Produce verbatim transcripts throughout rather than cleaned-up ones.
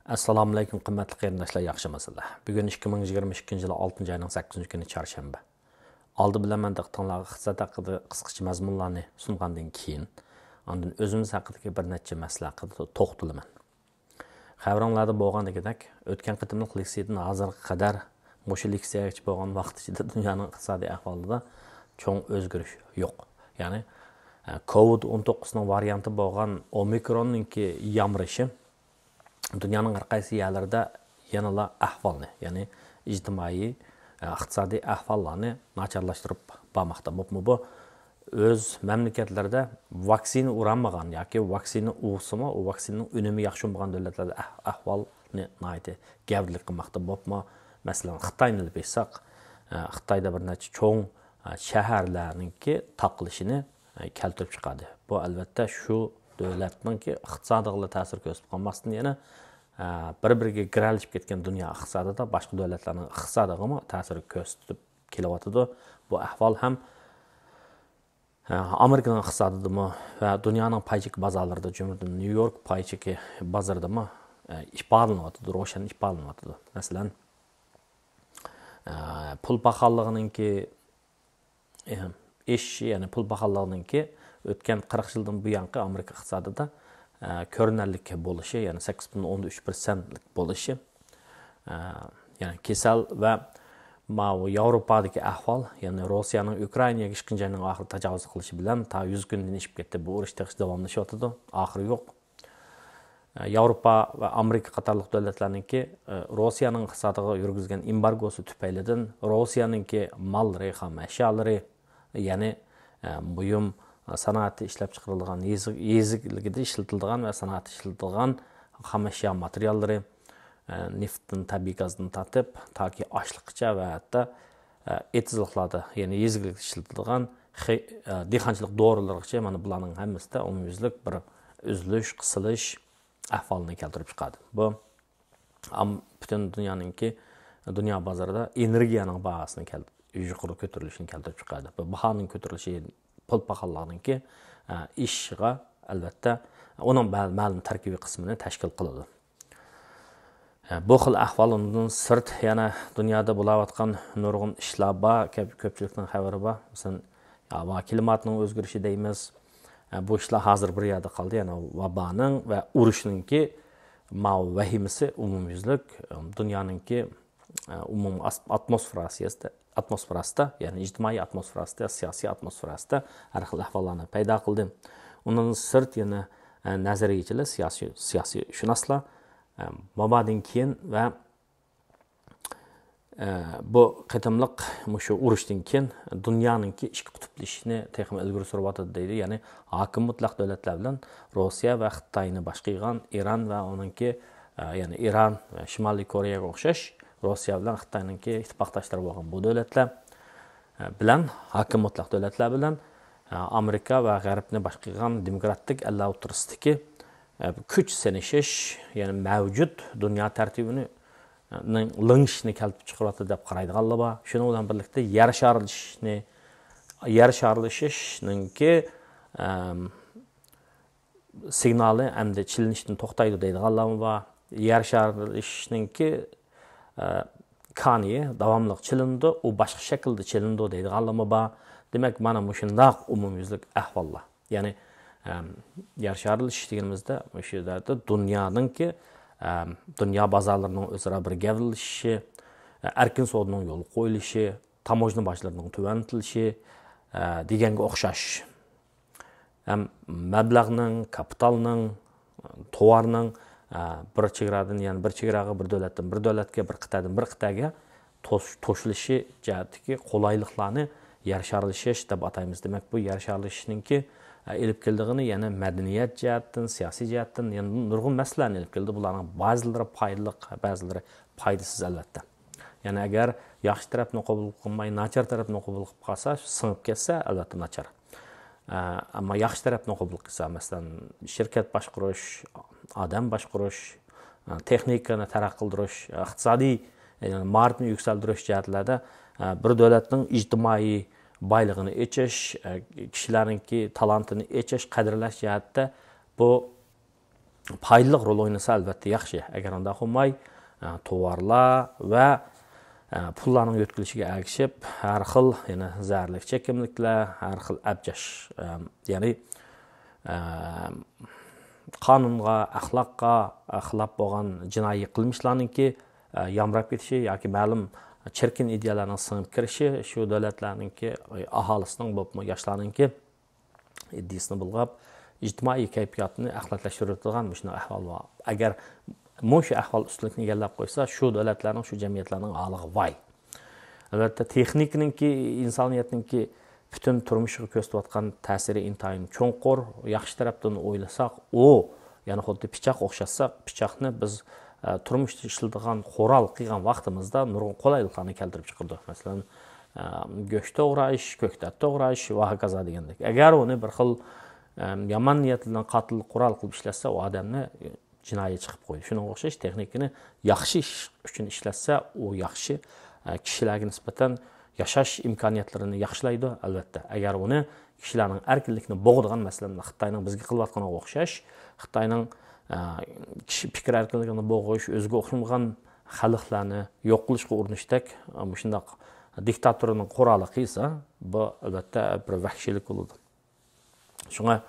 ئەسسالامۇئەلەيكۇم، قىممەتلىك قېرىنداشلار، ياخشىمۇسىلەر؟ بۈگۈن ئىككى مىڭ يىگىرمە ئىككىنچى يىل ئالتىنچى ئاينىڭ سەككىزىنچى كۈنى، چارشەنبە. ئالدى بىلەن مەن دىققىتىڭلارغا ئىقتىساد ھەققىدە قىسقىچە مەزمۇنلارنى سۇنغاندىن كېيىن، ئاندىن ئۆزىمىز ھەققىدىكى بىر نەچچە مەسىلە ھەققىدە توختىلىمەن. خەۋىرىڭلاردا بولغاندىكىدەك، ئۆتكەن قېتىملىق لېكسىيەدىن ھازىرغا قەدەر مۇشۇ لېكسىيەگىچە بولغان ۋاقىت ئىچىدە دۇنيانىڭ ئىقتىسادىي ئەھۋالىدا چوڭ ئۆزگىرىش يوق. يەنى، ئە، كوۋىد ئون توققۇزنىڭ ۋارىيانتى بولغان ئومىكروننىڭكى يامرىشى دۇنيانىڭ ھەر قايسى يەرلىرىدە يەنىلا ئەھۋالنى، يەنى ئىجتىمائىي، ئە، ئىقتىسادىي ئەھۋاللارنى ناچارلاشتۇرۇپ بارماقتا. بولۇپمۇ بۇ ئۆز مەملىكەتلىرىدە ۋاكسىنا ئۇرالمىغان ياكى ۋاكسىنا ئۇرسىمۇ، ئۇ ۋاكسىنىنىڭ ئۈنۈمى ياخشى بولمىغان دۆلەتلەردە ئەھ-، ئەھۋالنى ناھايىتى گەۋدىلىك قىلماقتا. بولۇپمۇ، مەسىلەن، خىتاينى ئېلىپ ئېيتساق، ئە، خىتايدا بىر نەچچە چوڭ، ئە، شەھەرلەرنىڭكى تاقىلىشىنى، ئە، كەلتۈرۈپ چىقاردى. بۇ، ئەلۋەتتە، شۇ دۆلەتنىڭكى ئىقتىسادىغىلا تەسىر كۆرسىتىپ قالماستىن، يەنە، ئە، بىر-بىرىگە گىرەلىشىپ كەتكەن دۇنيا ئىقتىسادىدا باشقا دۆلەتلەرنىڭ ئىقتىسادىغىمۇ تەسىر كۆرسىتىپ كېلىۋاتىدۇ. بۇ ئەھۋال ھەم، ئە، ئامېرىكىنىڭ ئىقتىسادىدىمۇ ۋە دۇنيانىڭ پاي چېكى بازارلىرىدا، جۈملىدىن نيۇ يورك پاي چېكى بازىرىدىمۇ، ئە، ئىپادىلىنىۋاتىدۇ، روشەن ئىپادىلىنىۋاتىدۇ. مەسىلەن، ئە، پۇل پاخاللىقىنىڭكى، ئە، ئېشىشى، يەنى پۇل پاخاللىقىنىڭكى ئۆتكەن قىرىق يىلدىن بۇيانقى ئامېرىكا ئىقتىسادىدا، ئە، كۆرۈنەرلىك بولۇشى، يەنى سەككىز پۈتۈن ئوندىن ئۈچ پىرسەنتلىك بولۇشى، ئە، يەنى كېسەل ۋە ماۋۇ ياۋروپادىكى ئەھۋال، يەنى روسىيەنىڭ ئۇكرائىناغا ئىككىنچى ئاينىڭ ئاخىرىدا تاجاۋۇز قىلىشى بىلەن تا يۈز كۈندىن ئېشىپ كەتتى. بۇ ئۇرۇش تېخىچە داۋاملىشىۋاتىدۇ، ئاخىرى يوق. ياۋروپا ۋە ئامېرىكا قاتارلىق دۆلەتلەرنىڭكى، ئە، روسىيەنىڭ ئىقتىسادىغا يۈرگۈزگەن ئېمبارگوسى تۈپەيلىدىن روسىيەنىڭكى ماللىرى، خام ئەشيالىرى، يەنى، ئە، بۇيۇم سانائەتتە ئىشلەپچىقىرىلىدىغان، يېزا-، يېزا ئىگىلىكىدە ئىشلىتىلىدىغان ۋە سانائەتتە ئىشلىتىلىدىغان خام ئەشيا ماتېرىياللىرى، ئە، نېفىتتىن، تەبىئىي گازدىن تارتىپ، تاكى ئاشلىققىچە ۋە ھەتتا، ئە، ئېتىزلىقلاردا، يەنى يېزا ئىگىلىكىدە ئىشلىتىلىدىغان خى-، ئە، دېھقانچىلىق دورىلىرىغىچە مانا بۇلارنىڭ ھەممىسىدە ئومۇميۈزلۈك بىر ئۈزۈلۈش، قىسىلىش ئەھۋالىنى كەلتۈرۈپ چىقاردى. بۇ ئام-، پۈتۈن دۇنيانىڭكى، دۇنيا بازىرىدا ئېنېرگىيەنىڭ باھاسىنى كەل-، يۇقىرى كۆتۈرۈلۈشىنى كەلتۈرۈپ چىقاردى. بۇ باھانىڭ كۆتۈرۈلۈشى پۇل پاخاللىقنىڭكى، ئە، ئېشىشىغا، ئەلۋەتتە، ئۇنىڭ مە-، مەلۇم تەركىبىي قىسمىنى تەشكىل قىلىدۇ. ئە، بۇ خىل ئەھۋال ئۇنىڭدىن سىرت يەنە دۇنيادا بولاۋاتقان نۇرغۇن ئىشلار بار، كۆپ-، كۆپچىلىكنىڭ خەۋىرى بار. مەسىلەن، ھاۋا كىلىماتىنىڭ ئۆزگىرىشى دەيمىز. ئە، بۇ ئىشلار ھازىر بىر يەردە قالدى. يەنى ۋابانىڭ ۋە ئۇرۇشنىڭكى ماۋۇ ۋەھىمىسى ئومۇميۈزلۈك، ئە، دۇنيانىڭكى، ئە، ئومۇمىي ئاس-، ئاتموسفېراسىدا، ئاتموسفېراسىدا، يەنى ئىجتىمائىي ئاتموسفېراسىدا، سىياسىي ئاتموسفېراسىدا ھەر خىل ئەھۋاللارنى پەيدا قىلدى. ئۇنىڭدىن سىرت يەنە، ئە، نەزەرىيەچىلەر، سىياسىي، سىياسىي شۇناسلار، ئە، ۋابادىن كېيىن ۋە ئە، بۇ قېتىملىق مۇشۇ ئۇرۇشتىن كېيىن دۇنيانىڭكى ئىككى قۇتۇپلىشىشىنى تېخىمۇ ئىلگىرى سۈرۈۋاتىدۇ دەيدۇ. يەنى ھاكىم مۇتلەق دۆلەتلەر بىلەن روسىيە ۋە خىتاينى باش قىلغان ئىران ۋە ئۇنىڭكى، ئە، يەنى ئىران ۋە شىمالىي كورېيەگە ئوخشاش روسىيە بىلەن خىتاينىڭكى ئىتتىپاقداشلىرى بولغان بۇ دۆلەتلەر، ئە، بىلەن ھاكىم مۇتلەق دۆلەتلەر بىلەن، ئە، ئامېرىكا ۋە غەربنى باش قىلغان دېموكراتىك ئەللەر ئوتتۇرىسىدىكى، ئە، كۈچ سىنىشىش، يەنى مەۋجۇت دۇنيا تەرتىپىنى نىڭ لىڭشىشنى كەلتۈرۈپ چىقىرىۋاتىدۇ دەپ قارايدىغانلار بار. شۇنىڭ بىلەن بىرلىكتە يەر شارلىشىشنى، يەر شارلىشىشنىڭكى، ئەم، سىگنالى ئەمدى چېلىنىشتىن توختايدۇ دەيدىغانلارمۇ بار. يەر شارلىشىشنىڭكى، ئە، كانىيى داۋاملىق چېلىنىدۇ، ئۇ باشقا شەكىلدە چېلىنىدۇ دەيدىغانلارمۇ بار. دېمەك، مانا مۇشۇنداق ئومۇميۈزلۈك ئەھۋاللار. يەنى، ئەم، يەر شارلىشىش دېگىنىمىزدە مۇشۇ يەردە دۇنيانىڭكى، ئەم، دۇنيا بازارلىرىنىڭ ئۆزئارا بىر گەۋدىلىشىشى، ئەركىن سودىنىڭ يولغا قويۇلۇشى، تاموژنا باجلىرىنىڭ تۆۋەنلىتىلىشى، ئە، دېگەنگە ئوخشاش. ھەم مەبلەغنىڭ، كاپىتالنىڭ، توۋارنىڭ، ئە، بىر چېگرادىن يەنە بىر چېگراغا، بىر دۆلەتتىن بىر دۆلەتكە، بىر قىتئەدىن بىر قىتئەگە توش-، توشۇلۇشى جەھەتتىكى قولايلىقلارنى يەر شارلىشىش دەپ ئاتايمىز. دېمەك، بۇ يەر شارلىشىشنىڭكى، ئە، ئېلىپ كېلىدىغىنى يەنە مەدەنىيەت جەھەتتىن، سىياسىي جەھەتتىن يەنە نۇرغۇن مەسىلىلەرنى ئېلىپ كېلىدۇ. بۇلارنىڭ بەزىلىرى پايدىلىق، بەزىلىرى پايدىسىز، ئەلۋەتتە. يەنى ئەگەر ياخشى تەرەپنى قوبۇل قىلماي، ناچار تەرەپنى قوبۇل قىلىپ قالسا، سىڭىپ كەتسە، ئەلۋەتتە ناچار. ئە، ئەمما ياخشى تەرەپنى قوبۇل قىلسا، مەسىلەن، شىركەت باشقۇرۇش، ئادەم باشقۇرۇش، ئە، تېخنىكىنى تەرەققىي قىلدۇرۇش، ئىقتىسادىي، يەنى مائارىپنى يۈكسەلدۈرۈش جەھەتلەردە، ئە، بىر دۆلەتنىڭ ئىجتىمائىي بايلىقىنى ئېچىش، ئە، كىشىلەرنىڭكى تالانتىنى ئېچىش، قەدىرلەش جەھەتتە بۇ پايدىلىق رول ئوينىسا، ئەلۋەتتە ياخشى. ئەگەر ئۇنداق بولماي، ئە، توۋارلار ۋە، ئە، پۇللارنىڭ يۆتكىلىشىگە ئەگىشىپ، ھەر خىل يەنە زەھەرلىك چېكىملىكلەر، ھەر خىل ئەبجەش، ئە، يەنى، ئە، قانۇنغا، ئەخلاققا، ئە، خىلاپ بولغان جىنايى قىلمىشلارنىڭكى، ئە، يامراپ كېتىشى ياكى مەلۇم چىركىن ئىدىيەلەرنىڭ سىڭىپ كىرىشى شۇ دۆلەتلەرنىڭكى ئاھالىسىنىڭ، بولۇپمۇ ياشلارنىڭكى ئىدىيىسىنى بۇلغاپ، ئىجتىمائىي كەيپىياتنى ئەخلەتلەشتۈرۈۋېتىدىغان مۇشۇنداق ئەھۋال بار. ئەگەر مۇشۇ ئەھۋال ئۈستۈنلۈكنى ئىگىلەپ قويسا، شۇ دۆلەتلەرنىڭ، شۇ جەمئىيەتلەرنىڭ ھالىغا ۋاي. ئەلۋەتتە، تېخنىكىنىڭكى، ئىنسانىيەتنىڭكى پۈتۈن تۇرمۇشىغا كۆرسىتىۋاتقان تەسىرى ئىنتايىن چوڭقۇر. ياخشى تەرەپتىن ئويلىساق، ئۇ، يەنى خۇددى پىچاق ئوخشاتساق، پىچاقنى بىز، ئە، تۇرمۇشتا ئىشلىتىدىغان قورال قىلغان ۋاقتىمىزدا نۇرغۇن قولايلىقلارنى كەلتۈرۈپ چىقىرىدۇ. مەسىلەن، ئە، گۆش توغراش، كۆكتات توغراش ۋە ھاكازا دېگەندەك. ئەگەر ئۇنى بىر خىل، ئە، يامان نىيەت بىلەن قاتتىق قورال قىلىپ ئىشلەتسە، ئۇ ئادەمنى جىنايى چىقىپ قويىدۇ. شۇنىڭغا ئوخشاش، تېخنىكىنى ياخشى ئىش ئۈچۈن ئىشلەتسە، ئۇ ياخشى، ئە، كىشىلەرگە نىسبەتەن ياشاش ئىمكانىيەتلىرىنى ياخشىلايدۇ، ئەلۋەتتە. ئەگەر ئۇنى كىشىلەرنىڭ ئەركىنلىكىنى بوغىدىغان، مەسىلەن، خىتاينىڭ بىزگە قىلىۋاتقىنىغا ئوخشاش، خىتاينىڭ، ئە، كىشى پىكىر ئەركىنلىكىنى بوغۇش، ئۆزىگە ئوخشىمىغان خەلقلەرنى يوق قىلىشقا ئۇرۇنۇشتەك، ئە، مۇشۇنداق دىكتاتورنىڭ قورالى قىلسا، بۇ، ئەلۋەتتە، بىر ۋەھشىيلىك بولىدۇ. شۇڭا،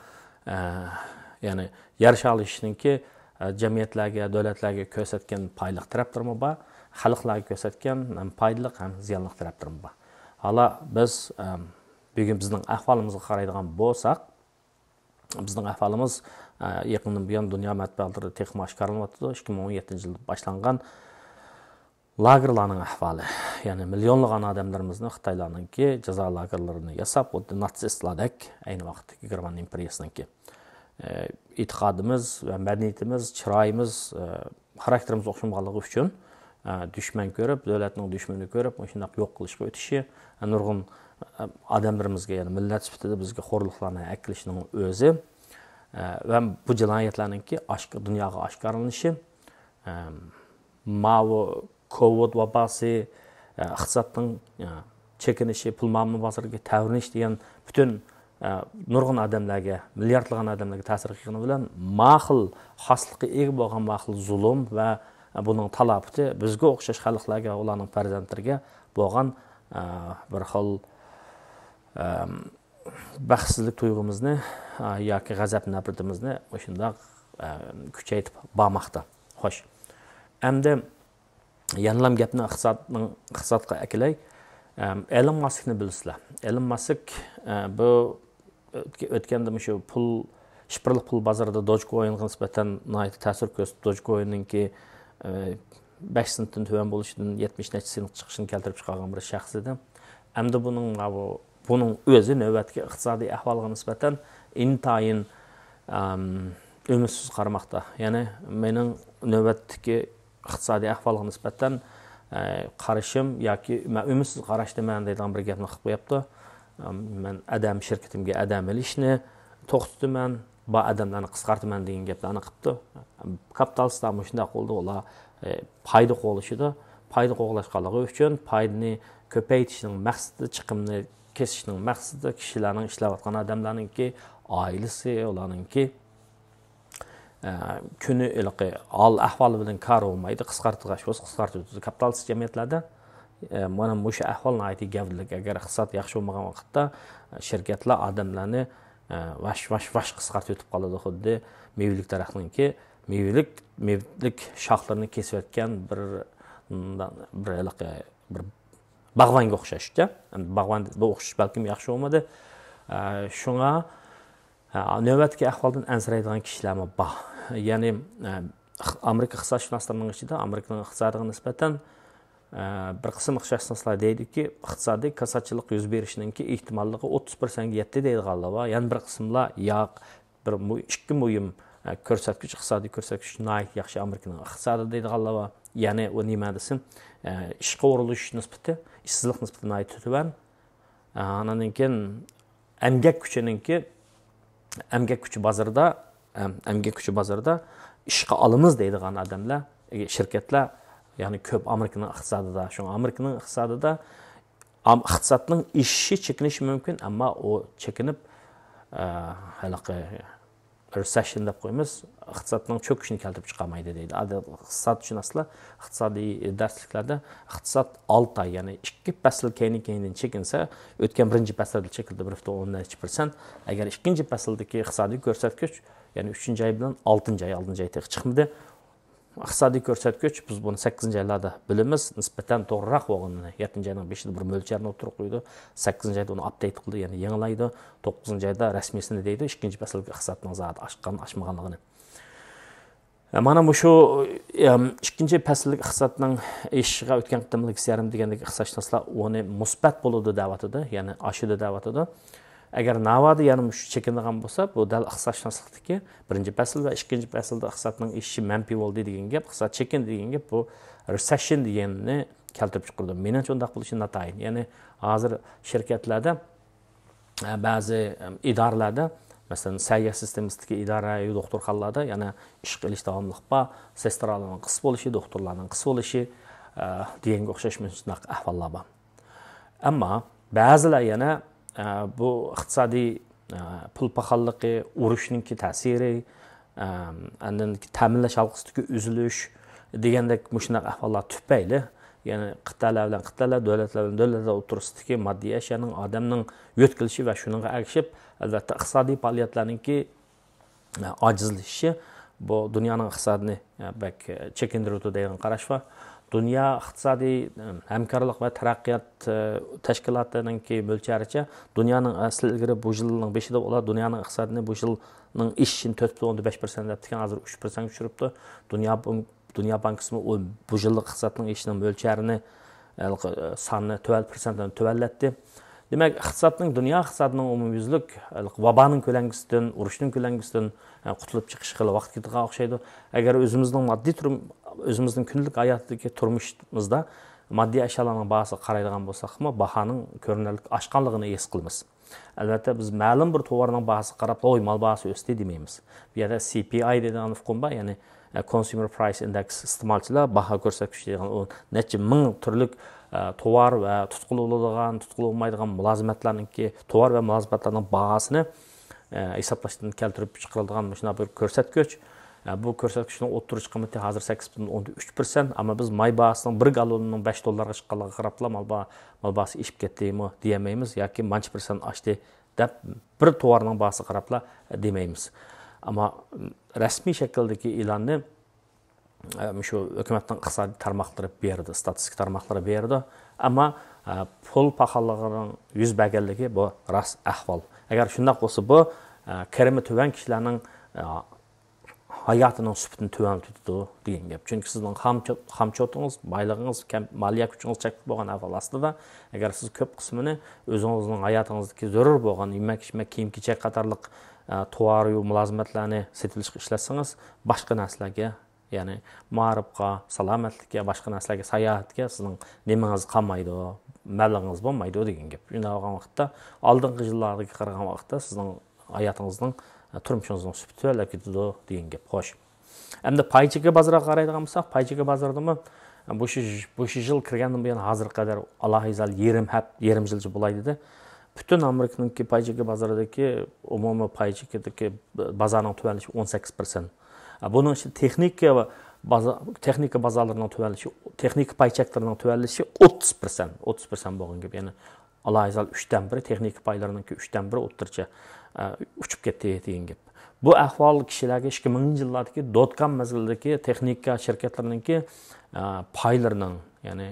ئە، يەنى يەر شارلىشىشنىڭكى، ئە، جەمئىيەتلەرگە، دۆلەتلەرگە كۆرسەتكەن پايدىلىق تەرەپلىرىمۇ بار، خەلقلەرگە كۆرسەتكەن ھەم پايدىلىق، ھەم زىيانلىق تەرەپلىرىمۇ بار. ھالا بىز، ئە، بۈگۈن بىزنىڭ ئەھۋالىمىزغا قارايدىغان بولساق، بىزنىڭ ئەھۋالىمىز، ئە، يېقىندىن بۇيان دۇنيا مەتبۇئاتلىرىدا تېخىمۇ ئاشكارىلىنىۋاتىدۇ. ئىككى مىڭ ئون يەتتىنچى يىلدا باشلانغان لاگېرلارنىڭ ئەھۋالى، يەنى مىليونلىغان ئادەملىرىمىزنى خىتايلارنىڭكى جازا لاگېرلىرىنى ياساپ، خۇددى ناتسىستلاردەك ئەينى ۋاقىتتىكى گېرمان ئىمپېرىيىسىنىڭكى، ئە، ئېتىقادىمىز ۋە مەدەنىيىتىمىز، چىرايىمىز، ئە، خاراكتېرىمىز ئوخشىمىغانلىقى ئۈچۈن، ئە، دۈشمەن كۆرۈپ، دۆلەتنىڭ دۈشمىنى كۆرۈپ، مۇشۇنداق يوق قىلىشقا ئۆتۈشى، ئە، نۇرغۇن، ئە، ئادەملىرىمىزگە، يەنى مىللەت سۈپىتىدە بىزگە خورلۇقلارنى ئەكېلىشنىڭ ئۆزى، ئە، ۋە بۇ جىنايەتلەرنىڭكى ئاشك-، دۇنياغا ئاشكارىلىنىشى، ئەم، ماۋۇ كوۋىد ۋاباسى، ئە، ئىقتىسادنىڭ، ئە، چېكىنىشى، پۇل مۇئامىلە بازىرىدىكى تەۋرىنىش دېگەن پۈتۈن، ئە، نۇرغۇن ئادەملەرگە، مىلياردلىغان ئادەملەرگە تەسىر قىلغىنى بىلەن، ما خىل خاسلىققا ئىگە بولغان ما خىل زۇلۇم ۋە بۇنىڭ تالاپىتى بىزگە ئوخشاش خەلقلەرگە، ئۇلارنىڭ پەرزەنتلىرىگە بولغان، ئە، بىر خىل، ئەم، بەختسىزلىك تۇيغۇمىزنى، ئە، ياكى غەزەپ نەپرىتىمىزنى مۇشۇنداق، ئە، كۈچەيتىپ بارماقتا. خوش. ئەمدى يەنىلام گەپنى ئىقتىسادنىڭ، ئىقتىسادقا ئەكېلەي. ئەم، ئېلون ماسكنى بىلىسىلەر. ئېلون ماسك، ئە، بۇ ئۆتكە-، ئۆتكەندە مۇشۇ پۇل، شىفىرلىق پۇل بازىرىدا دوجكوينغا نىسبەتەن ناھايىتى تەسىر كۆرسىتىپ، دوجكويننىڭكى، ئە، بەش سېنتتىن تۆۋەن بولۇشىدىن يەتمىش نەچچە سېنت چىقىشىنى كەلتۈرۈپ چىقارغان بىر شەخس ئىدى. ئەمدى بۇنىڭ، بۇنىڭ ئۆزى نۆۋەتتىكى ئىقتىسادىي ئەھۋالغا نىسبەتەن ئىنتايىن، ئەم، ئۈمىدسىز قارىماقتا. يەنى مېنىڭ نۆۋەتتىكى ئىقتىسادىي ئەھۋالغا نىسبەتەن، ئە، قارىشىم ياكى مەن ئۈمىدسىز قاراشتىمەن دەيدىغان بىر گەپنى قىلىپ قويۇپتۇ. ئەم، مەن ئادەم، شىركىتىمگە ئادەم ئېلىشنى توختىتىمەن، بار ئادەملەرنى قىسقارتىمەن دېگەن گەپلەرنى قىپتۇ. كاپىتالىستلار مۇشۇنداق بولدى، ئۇلار، ئە، پايدا قوغلىشىدۇ. پايدا قوغلاشقانلىقى ئۈچۈن پايدىنى كۆپەيتىشنىڭ مەقسىتىدە، چىقىمنى كېسىشنىڭ مەقسىتىدە كىشىلەرنىڭ، ئىشلەۋاتقان ئادەملەرنىڭكى ئائىلىسى، ئۇلارنىڭكى، ئە، كۈنى ھېلىقى ھال ئەھۋالى بىلەن كارى بولمايدۇ، قىسقارتىدىغان ئىش بولسا قىسقارتىۋېتىدۇ. كاپىتالىست جەمئىيەتلەردە، ئە، مانا مۇشۇ ئەھۋال ناھايىتى گەۋدىلىك. ئەگەر ئىقتىساد ياخشى بولمىغان ۋاقىتتا، ئە، شىركەتلەر ئادەملەرنى، ئە، ۋاش، ۋاش، ۋاش قىسقارتىۋېتىپ قالىدۇ. خۇددى مېۋىلىك دەرەخنىڭكى مېۋىلىك، مېۋىلىك شاخلىرىنى كېسىۋەتكەن بىر، بىر ھېلىقى بىر باغۋانغا ئوخشاشكەن. ئەمدى باغۋان بۇ ئوخشاش بەلكىم ياخشى بولمىدى. ئە، شۇڭا، ئە، نۆۋەتتىكى ئەھۋالدىن ئەنسىرەيدىغان كىشىلەرمۇ بار. يەنى، ئە، ئامېرىكا ئىقتىسادشۇناسلىرىنىڭ ئىچىدە ئامېرىكىنىڭ ئىقتىسادىغا نىسبەتەن، ئە، بىر قىسىم ئىقتىسادشۇناسلار دەيدۇكى، ئىقتىسادىي كاساتچىلىق يۈز بېرىشىنىڭكى ئېھتىماللىقى ئوتتۇز پىرسەنتكە يەتتى دەيدىغانلار بار. يەنە بىر قىسىملار ياق، بىر مۇ-، ئىككى مۇھىم، ئە، كۆرسەتكۈچ، ئىقتىسادىي كۆرسەتكۈچ ناھايىتى ياخشى ئامېرىكىنىڭ ئىقتىسادى دەيدىغانلار بار. يەنى ئۇ نېمە دېسۇن، ئە، ئىشقا ئورۇنلىشىش نىسبىتى، ئىشسىزلىق نىسبىتى ناھايىتى تۆۋەن. ئە، ئانىڭدىن كېيىن ئەمگەك كۈچىنىڭكى، ئەمگەك كۈچى بازىرىدا، ئەم-، ئەمگەك كۈچى بازىرىدا ئىشقا ئالىمىز دەيدىغان ئادەملەر، ئە، شىركەتلەر، يەنى كۆپ ئامېرىكىنىڭ ئىقتىسادىدا. شۇڭا ئامېرىكىنىڭ ئىقتىسادىدا ئام-، ئىقتىسادنىڭ ئېشىشى چېكىنىشى مۇمكىن، ئەمما ئۇ چېكىنىپ، ئە، ھېلىقى رېسېشن دەپ قويىمىز، ئىقتىسادنىڭ چۆكۈشىنى كەلتۈرۈپ چىقارمايدۇ دەيدۇ. ئادەتتە ئىقتىسادشۇناسلار ئىقتىسادىي دەرسلىكلەردە ئىقتىساد ئالتە ئاي، يەنى ئىككى پەسىل كەينى-كەينىدىن چېكىنسە، ئۆتكەن بىرىنچى پەسىلدە چېكىلدى بىر پۈتۈن ئوندىن نەچچە پىرسەنت. ئەگەر ئىككىنچى پەسىلدىكى ئىقتىسادىي كۆرسەتكۈچ، يەنى ئۈچىنچى ئاي بىلەن ئالتىنچى ئاي، ئالتىنچى ئاي تېخى چىقمىدى. ئىقتىسادىي كۆرسەتكۈچ، بىز بۇنى سەككىزىنچى ئايلاردا بىلىمىز، نىسبەتەن توغرىراق بولغىنىنى، يەتتىنچى ئاينىڭ بېشىدا بىر مۆلچەرنى ئوتتۇرىغا قويىدۇ، سەككىزىنچى ئايدا ئۇنى ئاپدېيت قىلىدۇ، يەنى يېڭىلايدۇ، توققۇزىنچى ئايدا رەسمىيسىنى دەيدۇ، ئىككىنچى پەسىلدىكى ئىقتىسادنىڭ زادى ئاشقان، ئاشمىغانلىقىنى. مانا مۇشۇ، ئىككىنچى پەسىللىك ئىقتىسادنىڭ ئېشىشىغا ئۆتكەن قېتىملىق سىيارىم دېگەندەك ئىقتىسادشۇناسلار ئۇنى مۇسبەت بولىدۇ دەۋاتىدۇ، يەنى ئاشىدۇ دەۋاتىدۇ. ئەگەر ناۋادا يەنە مۇشۇ چېكىنىدىغان بولسا، بۇ دەل ئىقتىسادشۇناسلىقتىكى بىرىنچى پەسىل ۋە ئىككىنچى پەسىلدە ئىقتىسادنىڭ ئېشىشى مەنپىي بولدى دېگەن گەپ، ئىقتىساد چېكىندى دېگەن گەپ، بۇ رېسېشن دېگەننى كەلتۈرۈپ چىقىرىدۇ. مېنىڭچە ئۇنداق بولۇشى ناتايىن. يەنى ھازىر شىركەتلەردە، ئە، بەزى، ئەم، ئىدارىلەردە، مەسىلەن، سەھىيە سىستېمىسىدىكى ئىدارە، دوختۇرخانىلاردا يەنە ئىشقا ئېلىش داۋاملىق بار، سېسترالارنىڭ قىس بولۇشى، دوختۇرلارنىڭ قىس بولۇشى، ئە، دېگەنگە ئوخشاش مۇشۇنداق ئەھۋاللار بار. ئەمما بەزىلەر يەنە، ئە، بۇ ئىقتىسادىي، ئە، پۇل پاخاللىقى، ئۇرۇشنىڭكى تەسىرى، ئە، ئاندىن تەمىنلەش ھالقىسىدىكى ئۈزۈلۈش دېگەندەك مۇشۇنداق ئەھۋاللار تۈپەيلى، يەنى قىتئەلەر بىلەن قىتئەلەر، دۆلەتلەر بىلەن دۆلەتلەر ئوتتۇرىسىدىكى ماددىي ئەشيانىڭ، ئادەمنىڭ يۆتكىلىشى ۋە شۇنىڭغا ئەگىشىپ، ئەلۋەتتە، ئىقتىسادىي پائالىيەتلەرنىڭكى ئاجىزلىشىشى بۇ دۇنيانىڭ ئىقتىسادىنى بەك چېكىندۈرۈۋېتىدۇ دەيدىغان قاراش بار. دۇنيا ئىقتىسادىي ھەمكارلىق ۋە تەرەققىيات تەشكىلاتىنىڭكى مۆلچەرىچە، دۇنيانىڭ ئەسلى ئىلگىرى بۇ يىلنىڭ بېشىدا ئۇلار دۇنيانىڭ ئىقتىسادىنى بۇ يىلنىڭ ئېشىشىنى تۆت پۈتۈن ئوندىن بەش پىرسەنت دەپتىكەن، ھازىر ئۈچ پىرسەنتكە چۈشۈرۈپتۇ. دۇنيا بانك-، دۇنيا بانكىسىمۇ ئۇ بۇ يىللىق ئىقتىسادنىڭ ئېشىشىنىڭ مۆلچەرىنى، ھېلىقى، ساننى تۆت پىرسەنتتىن تۆۋەنلەتتى. دېمەك، ئىقتىسادنىڭ، دۇنيا ئىقتىسادىنىڭ ئومۇميۈزلۈك، ھېلىقى، ۋابانىڭ كۆلەڭگىسىدىن، ئۇرۇشنىڭ كۆلەڭگىسىدىن، ئە، قۇتۇلۇپ چىقىش خېلى ۋاقىت كېتىدىغان ئوخشايدۇ. ئەگەر ئۆزىمىزنىڭ ماددىي تۇرم-، ئۆزىمىزنىڭ كۈندىلىك ھاياتىدىكى تۇرمۇشىمىزدا ماددىي ئەشيالارنىڭ باھاسىغا قارايدىغان بولساقمۇ، باھانىڭ كۆرۈنەرلىك ئاشقانلىقىنى ھېس قىلىمىز. ئەلۋەتتە، بىز مەلۇم بىر تاۋارنىڭ باھاسىغا قاراپلا، ۋوي، مال باھاسى ئۆستى دېمەيمىز. بۇ يەردە سى پى ئاي دەيدىغان ئۇقۇم بار، يەنى، ئە، كونسيۇمېر پرايس ئىندېكس، ئىستېمالچىلار باھا كۆرسەتكۈچى دەيدىغان، ئۇ نەچچە مىڭ تۈرلۈك، ئە، تاۋار ۋە تۇتقىلى بولىدىغان، تۇتقىلى بولمايدىغان مۇلازىمەتلەرنىڭكى، تاۋار ۋە مۇلازىمەتلەرنىڭ باھاسىنى، ئە، ھېسابلاشتىن كەلتۈرۈپ چىقىرىلىدىغان مۇشۇنداق بىر كۆرسەتكۈچ. ئە، بۇ كۆرسەتكۈچنىڭ ئوتتۇرىچە قىممىتى ھازىر سەككىز پۈتۈن ئوندىن ئۈچ پىرسەنت، ئەمما بىز ماي باھاسىنىڭ بىر گاللونىنىڭ بەش دوللارغا چىققانلىقىغا قاراپلا مال با-، مال باھاسى ئېشىپ كەتتىمۇ دېيەلمەيمىز ياكى مانچە پىرسەنت ئاشتى دەپ بىر تاۋارنىڭ باھاسىغا قاراپلا دېمەيمىز. ئەمما رەسمىي شەكىلدىكى ئېلاننى، ئە، مۇشۇ ھۆكۈمەتنىڭ ئىقتىسادىي تارماقلىرى بېرىدۇ، ئىستاتىستىكا تارماقلىرى بېرىدۇ. ئەمما، ئە، پۇل پاخاللىقىنىڭ يۈز بەرگەنلىكى بۇ راست ئەھۋال. ئەگەر شۇنداق بولسا، بۇ، ئە، كىرىمى تۆۋەن كىشىلەرنىڭ، ئە، ھاياتىنىڭ سۈپىتىنى تۆۋەنلىتىدۇ دېگەن گەپ. چۈنكى سىزنىڭ خام چو-، خام چوتىڭىز، بايلىقىڭىز كەم، مالىيە كۈچىڭىز چەكلىك بولغان ئەھۋال ئاستىدا، ئەگەر سىز كۆپ قىسمىنى ئۆزىڭىزنىڭ ھاياتىڭىزدىكى زۆرۈر بولغان يېمەك-ئىچمەك، كىيىم-كېچەك قاتارلىق، ئە، تاۋار-يۇ مۇلازىمەتلەرنى سېتىۋېلىشقا ئىشلەتسىڭىز، باشقا نەرسىلەرگە، يەنى مائارىپقا، سالامەتلىككە، باشقا نەرسىلەرگە، ساياھەتكە سىزنىڭ نېمىڭىز قالمايدۇ، مەبلىغىڭىز بولمايدۇ دېگەن گەپ. شۇنداق بولغان ۋاقىتتا، ئالدىنقى يىللاردىكى قارىغان ۋاقىتتا سىزنىڭ ھاياتىڭىزنىڭ، تۇرمۇشىڭىزنىڭ سۈپىتى تۆۋەنلەپ كېتىدۇ دېگەن گەپ. خوش. ئەمدى پاي چېكى بازىرىغا قارايدىغان بولساق، پاي چېكى بازىرىدىمۇ بۇ شى-، بۇ شى يىل كىرگەندىن بۇيان ھازىرغا قەدەر ئالاھىدە يېرىم ھەپ-، يېرىم يىلچە بولاي دېدى. پۈتۈن ئامېرىكىنىڭكى پاي چېكى بازىرىدىكى ئومۇمىي پاي چېكىدىكى بازارنىڭ تۆۋەنلىشى ئون سەككىز پىرسەنت. بۇنىڭ ئىچىدە تېخنىكا ۋە بازا-، تېخنىكا بازارلىرىنىڭ تۆۋەنلىشى، تېخنىكا پاي چەكلىرىنىڭ تۆۋەنلىشى ئوتتۇز پىرسەنت، ئوتتۇز پىرسەنت بولغان گەپ. يەنى ئالاھىدە ئۈچتىن بىرى، تېخنىكا پايلىرىنىڭكى ئۈچتىن بىرى ئوتتۇرىچە، ئە، ئۇچۇپ كەتتى دېگەن گەپ. بۇ ئەھۋال كىشىلەرگە ئىككى مىڭىنچى يىللاردىكى دوت كام مەزگىلىدىكى تېخنىكا شىركەتلىرىنىڭكى، ئە، پايلىرىنىڭ، يەنى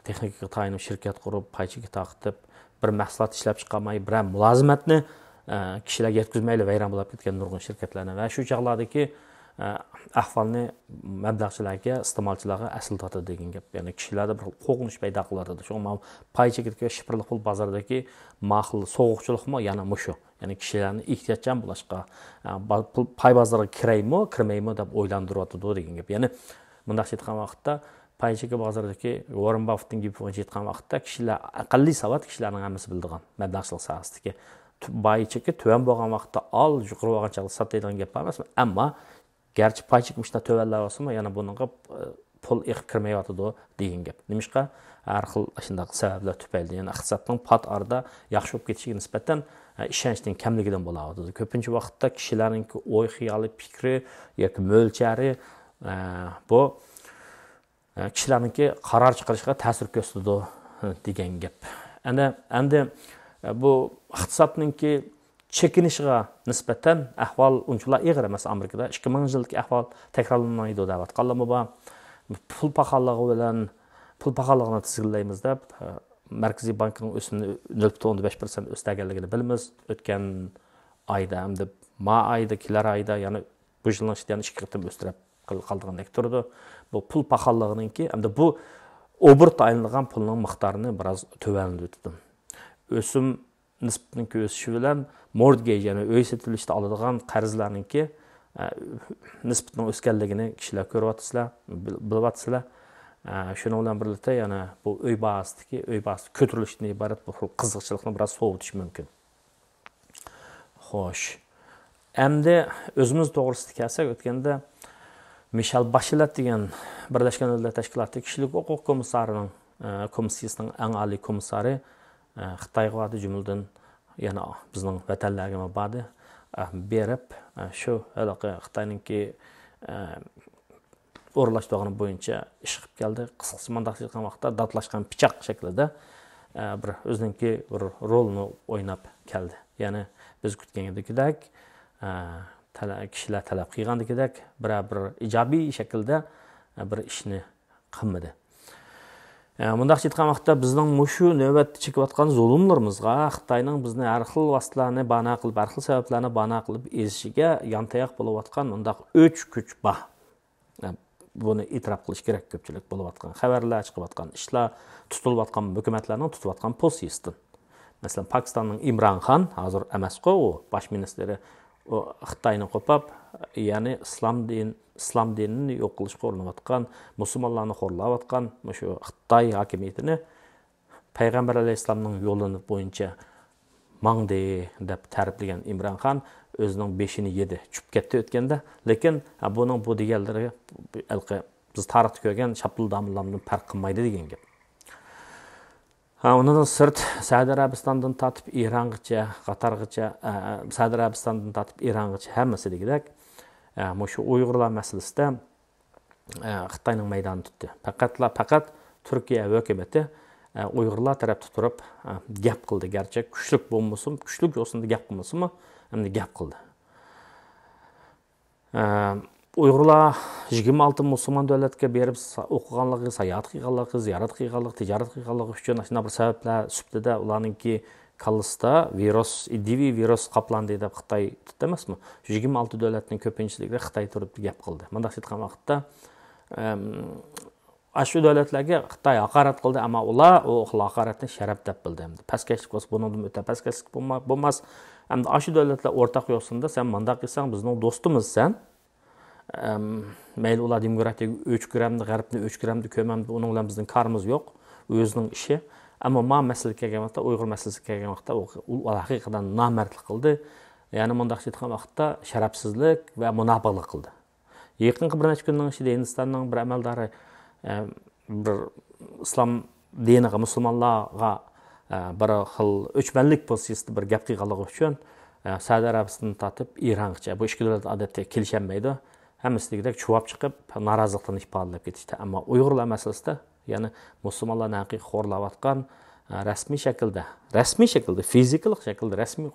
تېخنىكىغا تايىنىپ شىركەت قۇرۇپ، پاي چېكى تارقىتىپ، بىر مەھسۇلات ئىشلەپ چىقارماي، بىرەر مۇلازىمەتنى، ئە، كىشىلەرگە يەتكۈزمەيلا ۋەيران بولۇپ كەتكەن نۇرغۇن شىركەتلەرنى ۋە شۇ چاغلاردىكى، ئە، ئەھۋالنى مەبلەغچىلەرگە، ئىستېمالچىلارغا ئەسلىتىۋاتىدۇ دېگەن گەپ. يەنى كىشىلەردە بىر قورقۇنچ پەيدا قىلىۋاتىدۇ. شۇڭا ماۋۇ پاي چېكىدىكى شىفىرلىق پۇل بازىرىدىكى ماقۇل سوغۇقچىلىقمۇ يەنە مۇشۇ. يەنى كىشىلەرنى ئېھتىياتچان بولۇشقا، ئە، با-، پۇل، پاي بازىرىغا كىرەيمۇ، كىرمەيمۇ دەپ ئويلاندۇرۇۋاتىدۇ دېگەن گەپ. يەنى مۇنداقچە ئېيتقان ۋاقىتتا، پاي چېكى بازىرىدىكى ۋاررېن باففېتنىڭ گېپى بويىچە ئېيتقان ۋاقىتتا، كىشىلەر ئەقەللىي ساۋات كىشىلەرنىڭ ھەممىسى بىلىدىغان مەبلەغچىلىك ساھەسىدىكى. تۈ-، پاي چېكى تۆۋەن بولغان ۋاقىتتا ئال، يۇقىرى بولغان چاغدا سات دەيدىغان گەپ بار ئەمەسمۇ؟ ئەمما گەرچە پاي چېكى مۇشۇنداق تۆۋەنلەۋاتسىمۇ، يەنە بۇنىڭغا، ئە، پۇل ئېقىپ كىرمەيۋاتىدۇ دېگەن گەپ. نېمىشقا؟ ھەر خىل ئاشۇنداق سەۋەبلەر تۈپەيلىدىن، يەنى ئىقتىسادنىڭ پات ئارىدا ياخشى بولۇپ كېتىشىگە نىسبەتەن، ئە، ئىشەنچنىڭ كەملىكىدىن بولاۋاتىدۇ. كۆپىنچە ۋاقىتتا كىشىلەرنىڭكى ئوي خىيالى، پىكرى ياكى مۆلچەرى، ئە، بۇ، ئە، كىشىلەرنىڭكى قارار چىقىرىشىغا تەسىر كۆرسىتىدۇ، دېگەن گەپ. ئەنە، ئەمدى، ئە، بۇ ئىقتىسادنىڭكى چېكىنىشىغا نىسبەتەن ئەھۋال ئۇنچىۋالا ئېغىر ئەمەس ئامېرىكىدا. ئىككى مىڭىنچى يىلدىكى ئەھۋال تەكرارلانمايدۇ دەۋاتقانلارمۇ بار. پۇل پاخاللىقى بىلەن، پۇل پاخاللىقىنى تىزگىنلەيمىز دەپ، مەركىزىي بانكىنىڭ ئۆسۈمىنى نۆل پۈتۈن ئوندىن بەش پىرسەنت ئۆستۈرگەنلىكىنى بىلىمىز. ئۆتكەن ئايدا، ئەمدى ما ئايدا، كېلەر ئايدا، يەنە بۇ يىلنىڭ ئىچىدە يەنە ئىككى قېتىم ئۆستۈرۈپ قال-، قالىدىغاندەك تۇرىدۇ. بۇ پۇل پاخاللىقىنىڭكى، ئەمدى بۇ ئوبوروتتا ئايلىنىدىغان پۇلنىڭ مىقدارىنى بىراز تۆۋەنلىتىۋېتىدۇ. ئۆسۈم نىسبىتىنىڭ ئۆسۈشى بىلەن مورتگېج، يەنى ئۆي سېتىۋېلىشتا ئالىدىغان قەرزلەرنىڭكى، ئە، نىسبىتىنىڭ ئۆسكەنلىكىنى كىشىلەر كۆرۈۋاتىسىلەر، بىل-، بىلىۋاتىسىلەر. ئە، شۇنىڭ بىلەن بىرلىكتە يەنە بۇ ئۆي باھاسىدىكى، ئۆي باھاسى كۆتۈرۈلۈشىدىن ئىبارەت بۇ خىل قىزىقچىلىقنى بىراز سوۋۇتۇش مۇمكىن. خوش. ئەمدى ئۆزىمىز توغرىسىدا كەلسەك، ئۆتكەندە مىشېل باشلېت دېگەن بىرلەشكەن دۆلەتلەر تەشكىلاتى كىشىلىك ھوقۇق كومىسسارىنىڭ، ئە، كومىسسىيىسىنىڭ ئەڭ ئالىي كومىسسارى، ئە، خىتايغا باردى، جۈملىدىن يەنە بىزنىڭ ۋەتەنلەرگىمۇ باردى. ئە، بېرىپ، ئە، شۇ ھېلىقى خىتاينىڭكى، ئە، ئورۇنلاشتۇرغىنى بويىچە ئىش قىلىپ كەلدى. قىسقىسى مۇنداق دېيىشكەن ۋاقىتتا داتلاشقان پىچاق شەكلىدە، ئە، بىر ئۆزىنىڭكى بىر رولىنى ئويناپ كەلدى. يەنى بىز كۈتكەندىكىدەك، ئە، تەلە-، كىشىلەر تەلەپ قىلغاندىكىدەك بىرەر بىر ئىجابىي شەكىلدە، ئە، بىر ئىشنى قىلمىدى. ئە، مۇنداقچە ئېيتقان ۋاقىتتا بىزنىڭ مۇشۇ نۆۋەتتە چېكىۋاتقان زۇلۇملىرىمىزغا خىتاينىڭ بىزنى ھەر خىل ۋاسىتىلەرنى بانا قىلىپ، ھەر خىل سەۋەبلەرنى بانا قىلىپ ئېزىشىگە يانتاياق بولۇۋاتقان مۇنداق ئۆچ كۈچ بار. بۇنى ئېتىراپ قىلىش كېرەك، كۆپچىلىك بولۇۋاتقان خەۋەرلەر، چىقىۋاتقان ئىشلار، تۇتۇلۇۋاتقان ھۆكۈمەتلەرنىڭ تۇتۇۋاتقان پوزىتسىيىسىدىن. مەسىلەن، پاكىستاننىڭ ئىمران خان، ھازىر ئەمەسقۇ ئۇ، باش مىنىستىرى، ئۇ خىتاينى قوپاپ، يەنى ئىسلام دىن، ئىسلام دىنىنى يوق قىلىشقا ئۇرۇنۇۋاتقان، مۇسۇلمانلارنى خورلاۋاتقان مۇشۇ خىتاي ھاكىمىيىتىنى پەيغەمبەر ئەلەيھىسسالامنىڭ يولى بويىچە ماڭدى دەپ تەرىپلىگەن ئىمران خان ئۆزىنىڭ بېشىنى يېدى، چۈشۈپ كەتتى ئۆتكەندە. لېكىن، ھە، بۇنىڭ بۇ دېگەنلىرى ھېلىقى بىز تارىختا كۆرگەن شاپتۇل داموللامدىن پەرق قىلمايدۇ دېگەن گەپ. ھە، ئۇنىڭدىن سىرت سەئۇدى ئەرەبىستاندىن تارتىپ ئىرانغىچە، قاتارغىچە، ئە، سەئۇدى ئەرەبىستاندىن تارتىپ ئىرانغىچە ھەممىسى دېگۈدەك، ئە، مۇشۇ ئۇيغۇرلار مەسىلىسىدە ئە، خىتاينىڭ مەيدانىنى تۇتتى. پەقەتلا پەقەت تۈركىيە ھۆكۈمىتى، ئە، ئۇيغۇرلار تەرەپتە تۇرۇپ، ئە، گەپ قىلدى. گەرچە كۈچلۈك بولمىسۇن، كۈچلۈك يوسۇندا گەپ قىلمىسىمۇ، ئەمدى گەپ قىلدى. ئە، ئۇيغۇرلار يىگىرمە ئالتە مۇسۇلمان دۆلەتكە بېرىپ سا-، ئوقۇغانلىقى، ساياھەت قىلغانلىقى، زىيارەت قىلغانلىقى، تىجارەت قىلغانلىقى ئۈچۈن ئاشۇنداق بىر سەۋەبلەر سۈپىتىدە ئۇلارنىڭكى كاللىسىدا ۋىرۇس، ئىدىيىۋى ۋىرۇس قاپلاندى دەپ خىتاي تۇتتى ئەمەسمۇ؟ شۇ يىگىرمە ئالتە دۆلەتنىڭ كۆپىنچىلىكىدە خىتاي تۇرۇپ گەپ قىلدى. مۇنداق ئېيتقان ۋاقىتتا، ئەم، ئاشۇ دۆلەتلەرگە خىتاي ھاقارەت قىلدى، ئەمما ئۇلار ئۇ خىل ھاقارەتنى شەرەپ دەپ بىلدى. ئەمدى پەسكەشلىك بولسا، بۇنىڭدىن ئۆتە پەسكەشلىك بولما-، بولماس. ئەمدى ئاشۇ دۆلەتلەر ئورتاق يوسۇندا، سەن مۇنداق قىلساڭ، بىزنىڭ دوستىمىز سەن. ئەم، مەيلى ئۇلار دېموكراتىيەگە ئۆچكىرەمدۇ، غەربنى ئۆچكىرەمدۇ، كۆرمەمدۇ، ئۇنىڭ بىلەن بىزنىڭ كارىمىز يوق. ئۆزىنىڭ ئىشى. ئەمما ما مەسىلىگە كەلگەن ۋاقىتتا، ئۇيغۇر مەسىلىسىگە كەلگەن ۋاقىتتا، ئۇ، ئۇ ھەقىقەتەن نامەردلىك قىلدى. يەنى مۇنداقچە ئېيتقان ۋاقىتتا، شەرەپسىزلىك ۋە مۇناپىقلىق قىلدى. يېقىنقى بىر نەچچە كۈننىڭ ئىچىدە ھىندىستاننىڭ بىر ئەمەلدارى، ئە، بىر ئىسلام دىنىغا، مۇسۇلمانلارغا، ئە، بىر خىل ئۆچمەنلىك پوزىتسىيىسىدا بىر گەپ قىلغانلىقى ئۈچۈن، ئە، سەئۇدى ئەرەبىستانىدىن تارتىپ ئىرانغىچە، بۇ ئىككى دۆلەت ئادەتتە كېلىشەلمەيدۇ. ھەممىسى دېگۈدەك چۇۋاپ چىقىپ، نارازىلىقلىرىنى ئىپادىلەپ كېتىشتى. ئەمما ئۇيغۇرلار مەسىلىسىدە، يەنى مۇسۇلمانلارنى ھەقىقىي خورلاۋاتقان، ئە، رەسمىي شەكىلدە، رەسمىي شەكىلدە، فىزىكىلىق شەكىلدە، رەسمىي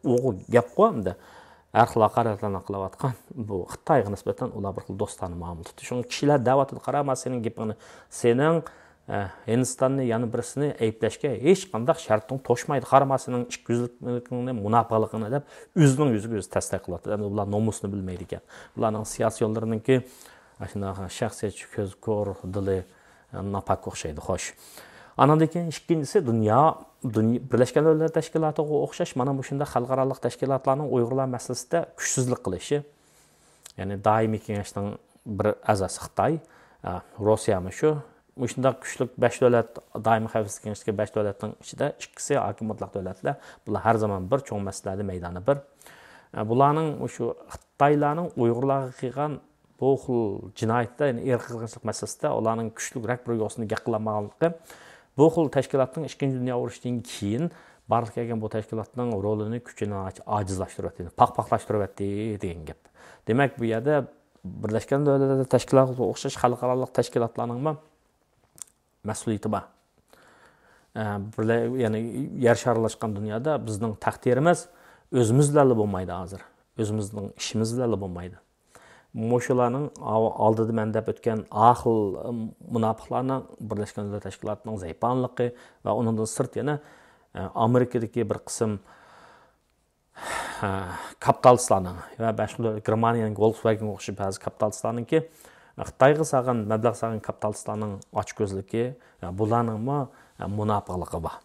ئۇيغۇر گەپ قىلغاندا، ھەر خىل ھاقارەتلەرنى قىلىۋاتقان بۇ خىتايغا نىسبەتەن ئۇلار بىر خىل دوستانە مۇئامىلە تۇتتى. شۇڭا كىشىلەر دەۋاتىدۇ، قارا، ما سېنىڭ گېپىڭنى، سېنىڭ، ئە، ھىندىستاننى يەنە بىرسىنى ئەيىبلەشكە ھېچقانداق شەرتىڭ توشمايدۇ. قارا، ما سېنىڭ ئىككى يۈزلۈكلۈكۈڭنى، مۇناپىقلىقىڭنى دەپ ئۆزىنىڭ يۈزىگە ئۆزى تەستىق قىلىۋاتىدۇ. ئەمدى بۇلار نومۇسنى بىلمەيدىكەن. بۇلارنىڭ سىياسىيونلىرىنىڭكى ئاشۇنداق شەخسىيەتچى، كۆزى كور، دىلى ناپاك ئوخشايدۇ، خوش. ئانىڭدىن كېيىن ئىككىنچىسى، دۇنيا، دۇنيا، بىرلەشكەن دۆلەتلەر تەشكىلاتىغا ئوخشاش مانا مۇشۇنداق خەلقئارالىق تەشكىلاتلارنىڭ ئۇيغۇرلار مەسىلىسىدە كۈچسىزلىك قىلىشى. يەنى دائىمىي كېڭەشنىڭ بىر ئەزاسى خىتاي، ئە، روسىيەمۇ شۇ. مۇشۇنداق كۈچلۈك بەش دۆلەت، دائىمىي خەۋپسىزلىك كېڭىشىدىكى بەش دۆلەتنىڭ ئىچىدە ئىككىسى ھاكىم مۇتلەق دۆلەتلەر. بۇلار ھەر زامان بىر، چوڭ مەسىلىلەردە مەيدانى بىر. ئە، بۇلارنىڭ مۇشۇ خىتايلارنىڭ ئۇيغۇرلارغا قىلغان بۇ خىل جىنايەتتە، يەنى ئىرقىي قىرغىنچىلىق مەسىلىسىدە ئۇلارنىڭ كۈچلۈك رەھبىرىي يوسۇنى گەپ قىلالمىغانلىقى، بۇ خىل تەشكىلاتنىڭ ئىككىنچى دۇنيا ئۇرۇشىدىن كېيىن بارلىققا كەلگەن بۇ تەشكىلاتنىڭ رولىنى، كۈچىنى ئاجىزلاشتۇرۇۋەتتى، پاخپاقلاشتۇرۇۋەتتى دېگەن گەپ. دېمەك، بۇ يەردە بىرلەشكەن دۆلەتلەر تەشكىلاتىغا ئوخشاش خەلقئارالىق تەشكىلاتلارنىڭمۇ مەسئۇلىيىتى بار. ئە، بىرلە-، يەنى يەر شارلاشقان دۇنيادا بىزنىڭ تەقدىرىمىز ئۆزىمىز بىلەنلا بولمايدۇ ھازىر. ئۆزىمىزنىڭ ئىشىمىز بىلەنلا بولمايدۇ. مۇشۇلارنىڭ ئا-، ئالدىدا مەن دەپ ئۆتكەن ئاخىل مۇناپىقلارنىڭ بىرلەشكەن دۆلەتلەر تەشكىلاتىنىڭ زەيپانلىقى ۋە ئۇنىڭدىن سىرت يەنە، ئە، ئامېرىكىدىكى بىر قىسىم ھە، كاپىتالىستلارنىڭ ۋە باشقا دۆلەت، گېرمانىيەنىڭ ۋولكسۋاگېنگە ئوخشاش بەزى كاپىتالىستلارنىڭكى، خىتايغا سالغان، مەبلەغ سالغان كاپىتالىستلارنىڭ ئاچكۆزلۈكى ۋە بۇلارنىڭمۇ، ھە، مۇناپىقلىقى بار.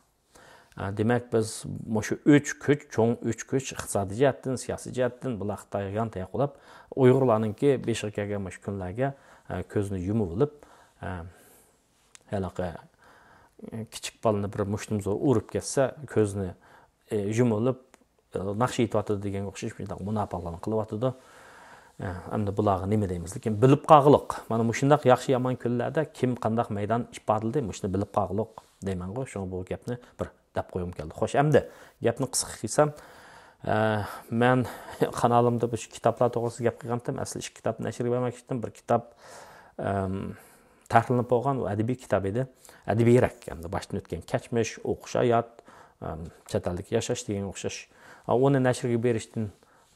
ھە، دېمەك، بىز مۇشۇ ئۈچ كۈچ، چوڭ ئۈچ كۈچ، ئىقتىسادىي جەھەتتىن، سىياسىي جەھەتتىن بۇلار خىتايغا يانتاياق بولۇپ، ئۇيغۇرلارنىڭكى بېشىغا كەلگەن مۇشۇ كۈنلەرگە، ھە، كۆزىنى يۇمۇۋېلىپ، ھە، ھېلىقى، ئە، كىچىك بالىنى بىر مۇشتۇمزور ئۇرۇپ كەتسە، كۆزىنى، ئە، يۇمۇلۇپ، ئە، ناخشا ئېيتىۋاتىدۇ دېگەنگە ئوخشاش مۇشۇنداق مۇناپىقلارنى قىلىۋاتىدۇ. ئە، ئەمدى بۇلارغا نېمە دەيمىز؟ لېكىن بىلىپ قالغۇلۇق. مانا مۇشۇنداق ياخشى يامان كۈنلەردە كىم قانداق مەيدان ئىپادىلىدى، مۇشۇنى بىلىپ قالغۇلۇق دەيمەنغۇ. شۇڭا بۇ گەپنى بىر دەپ قويغۇم كەلدى. خوش، ئەمدى گەپنى قىسقا قىلسام، ئە، مەن قانالىمدا بۇ كىتابلار توغرىسىدا گەپ قىلغانتىم. ئەسلى ئىككى كىتاب نەشرگە بەرمەكچىدىم. بىر كىتاب، ئەم، تەھرىرلىنىپ بولغان، ئۇ ئەدەبىي كىتاب ئىدى. ئەدەبىيرەك، ئەمدى باشتىن ئۆتكەن كەچمىش، ئوقۇش ھايات، ئەم، چەت ئەلدىكى ياشاش دېگەنگە ئوخشاش. ئا، ئۇنى نەشرگە بېرىشتىن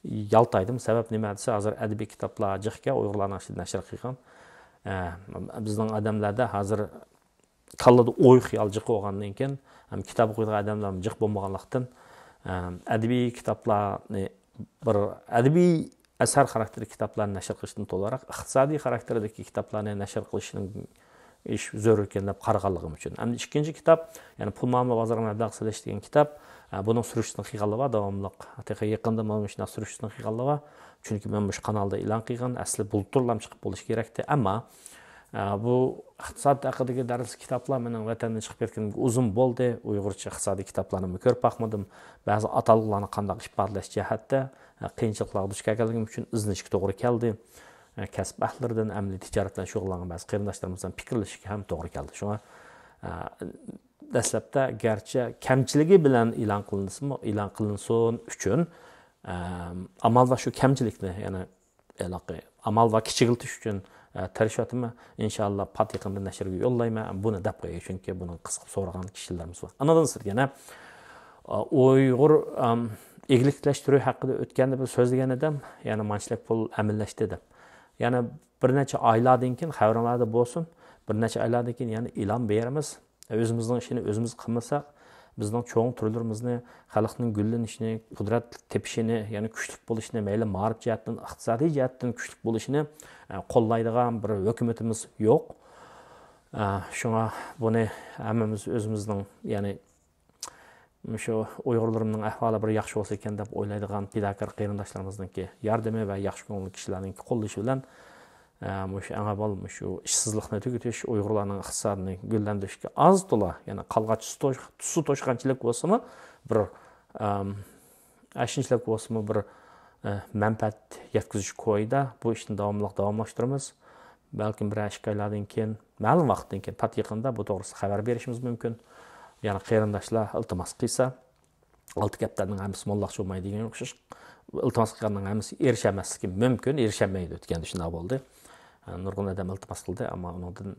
يالتايدىم. سەۋەب نېمە دېسە، ھازىر ئەدەبىي كىتابلار جىقكەن، ئۇيغۇرلارنىڭ ئىچىدە نەشر قىلغان. ئە، بىزنىڭ ئادەملەردە ھازىر كاللىدا ئوي خىيال جىق بولغاندىن كېيىن، ھەم كىتاب ئوقۇيدىغان ئادەملەرمۇ جىق بولمىغانلىقتىن، ئەم، ئەدەبىي كىتابلارنى، بىر ئەدەبىي ئەسەر خاراكتېرلىك كىتابلارنى نەشر قىلىشتىن تولاراق ئىقتىسادىي خاراكتېردىكى كىتابلارنى نەشر قىلىشنىڭ ئىش زۆرۈركەن دەپ قارىغانلىقىم ئۈچۈن. ئەمدى ئىككىنچى كىتاب، يەنى پۇل مۇئامىلە بازىرىغا مەبلەغ سېلىش دېگەن كىتاب. ئە، بۇنىڭ سۈرۈشتىن قىلغانلىقى بار، داۋاملىق. تېخى يېقىندا مانا مۇشۇنداق سۈرۈشتىن قىلغانلىقى بار. چۈنكى مەن مۇشۇ قانالدا ئېلان قىلغان، ئەسلى بۇلتۇرلام چىقىپ بولۇشى كېرەكتى. ئەمما، ئە، بۇ ئىقتىساد ھەققىدىكى دەرس كىتابلار مېنىڭ ۋەتەندىن چىقىپ كەتكىنىمگە ئۇزۇن بولدى. ئۇيغۇرچە ئىقتىسادىي كىتابلارنىمۇ كۆرۈپ باقمىدىم. بەزى ئاتالغۇلارنى قانداق ئىپادىلەش جەھەتتە، ئە، قىيىنچىلىقلارغا دۇچ كەلگەنلىكىم ئۈچۈن ئىزدىنىشكە توغرا كەلدى. ئە، كەسىپ ئەھلىلىرىدىن، ئەمەلىي تىجارەت بىلەن شۇغۇللانغان بەزى قېرىنداشلىرىمىز بىلەن پىكىرلىشىشكە ھەم توغرا كەلدى. شۇڭا، ئە، دەسلەپتە گەرچە كەمچىلىكى بىلەن ئېلان قىلىنسىمۇ، ئېلان قىلىنسۇن ئۈچۈن، ئە، ئامال بار شۇ كەمچىلىكنى، يەنى ھېلىقى ئامال بار كىچىكلىتىش ئۈچۈن، ئە، تىرىشىۋاتىمەن. ئىنشاللا پات يېقىندا نەشرگە يوللايمەن. بۇنى دەپ قوياي، چۈنكى بۇنى قىزىقىپ سورىغان كىشىلىرىمىز بار. ئانىدىن سىرت يەنە، ئە، ئۇيغۇر، ئەم، ئىگىلىكلەشتۈرۈۋ ھەققىدە ئۆتكەندە بىر سۆزلىگەن ئىدىم. يەنى مانچىلىك پۇل ئەمىنلەشتى دەپ. يەنى بىر نەچچە ئايلاردىن كېيىن، خەۋىرىڭلاردا بولسۇن، بىر نەچچە ئايلاردىن كېيىن يەنە ئېلان بېرىمىز. ئۆزىمىزنىڭ ئىشىنى ئۆزىمىز قىلمىساق، بىزنىڭ چوڭ تۈرلىرىمىزنى، خەلقنىڭ گۈللىنىشىنى، قۇدرەت تېپىشىنى، يەنى كۈچلۈك بولۇشىنى، مەيلى مائارىپ جەھەتتىن، ئىقتىسادىي جەھەتتىن كۈچلۈك بولۇشىنى، ئە، قوللايدىغان بىر ھۆكۈمىتىمىز يوق. ئە، شۇڭا بۇنى ھەممىمىز ئۆزىمىزنىڭ، يەنى مۇشۇ ئۇيغۇرلىرىمنىڭ ئەھۋالى بىر ياخشى بولسا ئىكەن دەپ ئويلايدىغان پىداكار قېرىنداشلىرىمىزنىڭكى ياردىمى ۋە ياخشى كۆڭۈللۈك كىشىلەرنىڭكى قوللىشى بىلەن، ئە، مۇشۇ ئەڭ ئاۋۋال مۇشۇ ئىشسىزلىقنى تۈگىتىش، ئۇيغۇرلارنىڭ ئىقتىسادىنى گۈللەندۈرۈشكە ئاز تولا، يەنى قالغان تۈسى توش-، تۈسى توشقانچىلىك بولسىمۇ، بىر، ئەم، ئاشۇنچىلىك بولسىمۇ بىر، ئە، مەنپەئەت يەتكۈزۈش كويىدا بۇ ئىشنى داۋاملىق داۋاملاشتۇرىمىز. بەلكىم بىرەر ئىككى ئايلاردىن كېيىن، مەلۇم ۋاقىتتىن كېيىن، پات يېقىندا بۇ توغرىسىدا خەۋەر بېرىشىمىز مۇمكىن. يەنى قېرىنداشلار ئىلتىماس قىلسا، ئالتە كەپتەرنىڭ ھەممىسى موللاقچى بولمايدۇ دېگەنگە ئوخشاش، ئىلتىماس قىلغاننىڭ ھەممىسى ئېرىشەلمەسلىكى مۇمكىن، ئېرىشەلمەيدۇ ئۆتكەندە شۇنداق بولدى. نۇرغۇن ئادەم ئىلتىماس قىلدى، ئەمما ئۇنىڭدىن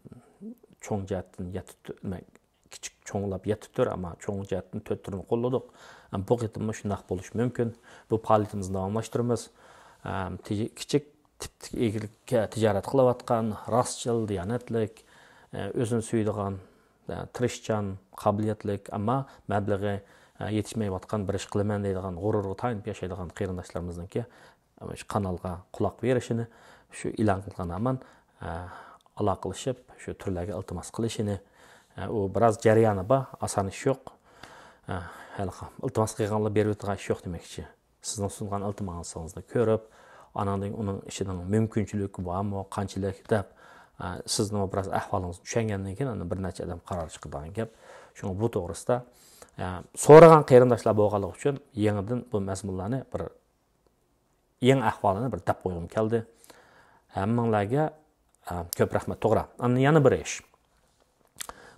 چوڭ جەھەتتىن يەتتە تۈ-، نېمە، كىچىك چوڭلاپ يەتتە تۈر، ئەمما چوڭ جەھەتتىن تۆت تۈرنى قوللىدۇق. ئەمما بۇ قېتىممۇ شۇنداق بولۇشى مۇمكىن. بۇ پائالىيىتىمىزنى داۋاملاشتۇرىمىز. ئەم، تىج-، كىچىك تىپتىكى ئىگىلىككە تىجارەت قىلىۋاتقان، راستچىل، دىيانەتلىك، ئە، ئۆزىنى سۆيىدىغان، ئە، تىرىشچان، قابىلىيەتلىك، ئەمما مەبلىغى، ئە، يېتىشمەيۋاتقان بىر ئىش قىلىمەن دەيدىغان، غۇرۇرىغا تايىنىپ ياشايدىغان قېرىنداشلىرىمىزنىڭكى شۇ قانالغا قۇلاق بېرىشىنى، شۇ ئېلان قىلغان ھامان، ئە، ئالاقىلىشىپ، شۇ تۈرلەرگە ئىلتىماس قىلىشىنى، ئە، ئۇ بىراز جەريانى بار، ئاسان ئىش يوق. ئە، ھېلىقى ئىلتىماس قىلغانلار بېرىۋېتىدىغان ئىش يوق دېمەكچى. سىزنىڭ سۇنغان ئىلتىماسىڭىزنى كۆرۈپ، ئاناندىن ئۇنىڭ ئىشىنىڭ مۇمكىنچىلىكى بارمۇ، قانچىلىك دەپ، ئە، سىزنىڭ بىراز ئەھۋالىڭىزنى چۈشەنگەندىن كېيىن، ئاندىن بىر نەچچە ئادەم قارار چىقىدىغان گەپ. شۇڭا بۇ توغرىسىدا، ئە، سورىغان قېرىنداشلار بولغانلىقى ئۈچۈن يېڭىدىن بۇ مەزمۇنلارنى بىر يېڭى ئەھۋالىنى بىر دەپ قويغۇم كەلدى. ھەممىڭلارگە، ئە، كۆپ رەھمەت. توغرا. ئاندىن يەنە بىر ئىش.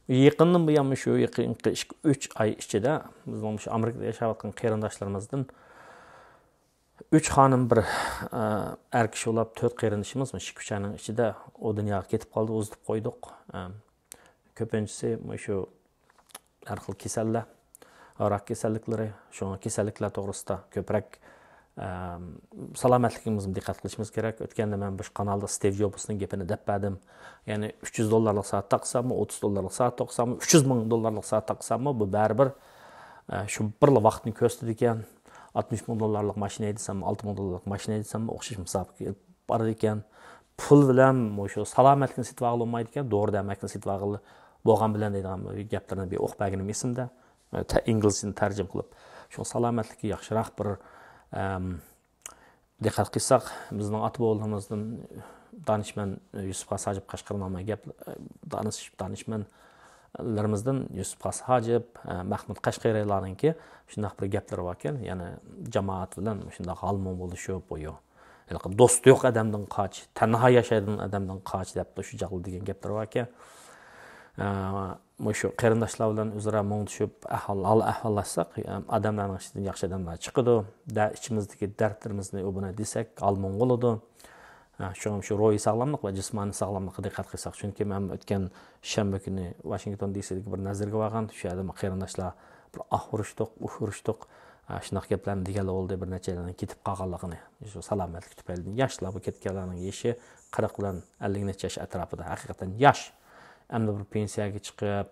يېقىندىن بۇيان، شۇ يېقىنقى ئىككى، ئۈچ ئاي ئىچىدە بىزنىڭ شۇ ئامېرىكىدا ياشاۋاتقان قېرىنداشلىرىمىزدىن ئۈچ خانىم، بىر، ئە، ئەر كىشى بولۇپ، تۆت قېرىندىشىمىز مۇشۇ ئىككى، ئۈچ ئاينىڭ ئىچىدە ئۇ دۇنياغا كېتىپ قالدى، ئۇزىتىپ قويدۇق. ئە، كۆپىنچىسى مۇشۇ ھەر خىل كېسەللەر، راك كېسەللىكلىرى، شۇڭا كېسەللىكلەر توغرىسىدا كۆپرەك، ئەم، سالامەتلىكىمىزگە دىققەت قىلىشىمىز كېرەك. ئۆتكەندە مەن بۇ قانالدا ستىۋ جوبسنىڭ گېپىنى دەپ بەردىم. يەنى ئۈچ يۈز دوللارلىق سائەت تاقىساممۇ، ئوتتۇز دوللارلىق سائەت تاقىساممۇ، ئۈچ يۈز مىڭ دوللارلىق سائەت تاقىساممۇ، بۇ بەرىبىر، ئە، شۇ بىرلا ۋاقىتنى كۆرسىتىدىكەن. ئاتمىش مىڭ دوللارلىق ماشىنا ھەيدىسەممۇ، ئالتە مىڭ دوللارلىق ماشىنا ھەيدىسەممۇ، ئوخشاش مۇسابىقىگە بارىدىكەن. پۇل بىلەن مۇشۇ سالامەتلىكنى سېتىۋالغىلى بولمايدىكەن، دورا دەرمەكنى سېتىۋالغىلى بولغان بىلەن دەيدىغان بىر گەپلىرىنى بىر ئوقۇپ بەرگىنىم ئېسىمدە. تە-، ئىنگلىزچىدىن تەرجىمە قىلىپ. شۇ سالامەتلىككە ياخشىراق بىر، ئەم، دىققەت قىلساق، بىزنىڭ ئاتا بوۋىلىرىمىزدىن دانىشمەن يۈسۈپ خاس ھاجىپ قەشقەرنامە گەپ، دانىش-، دانىشمەنلىرىمىزدىن يۈسۈپ خاس ھاجىپ، ئە، مەھمۇد قەشقەرىلارنىڭكى شۇنداق بىر گەپلىرى باركەن، يەنى جامائەت بىلەن شۇنداق ھالمۇڭ بولۇشۇپ، ئويۇ. ھېلىقى دوستى يوق ئادەمدىن قاچ، تەنھا ياشايدىغان ئادەمدىن قاچ دەپلا شۇ چاغدا دېگەن گەپلىرى باركەن. ئە، مۇشۇ قېرىنداشلار بىلەن ئۆزئارا مۇڭدىشىپ، ئەھۋال، ھال ئەھۋاللاشساق، ئادەملەرنىڭ ئىچىدىن ياخشى ئادەملەر چىقىدۇ. دە-، ئىچىمىزدىكى دەردلىرىمىزنى ئۇ بۇنى دېسەك، ھالمۇڭ بولىدۇ. ئە، شۇڭا شۇ روھىي ساغلاملىق ۋە جىسمانىي ساغلاملىققا دىققەت قىلساق، چۈنكى مەن ئۆتكەن شەنبە كۈنى ۋاشىنگتون دى سىدىكى بىر نەزىرگە بارغان، شۇ يەردە قېرىنداشلار بىر ئاھ ئۇرۇشتۇق، ئۇھ ئۇرۇشتۇق. ئە، شۇنداق گەپلەرنى دېگەنلا بولدى، بىر نەچچەيلەننىڭ كېتىپ قالغانلىقىنى. شۇ سالامەتلىك تۈپەيلىدىن. ياشلار، بۇ كەتكەنلەرنىڭ يېشى قىرىق بىلەن ئەللىك نەچچە ياش ئەتراپىدا. ھەقىقەتەن ياش. ئەمدى بىر پېنسىيەگە چىقىپ،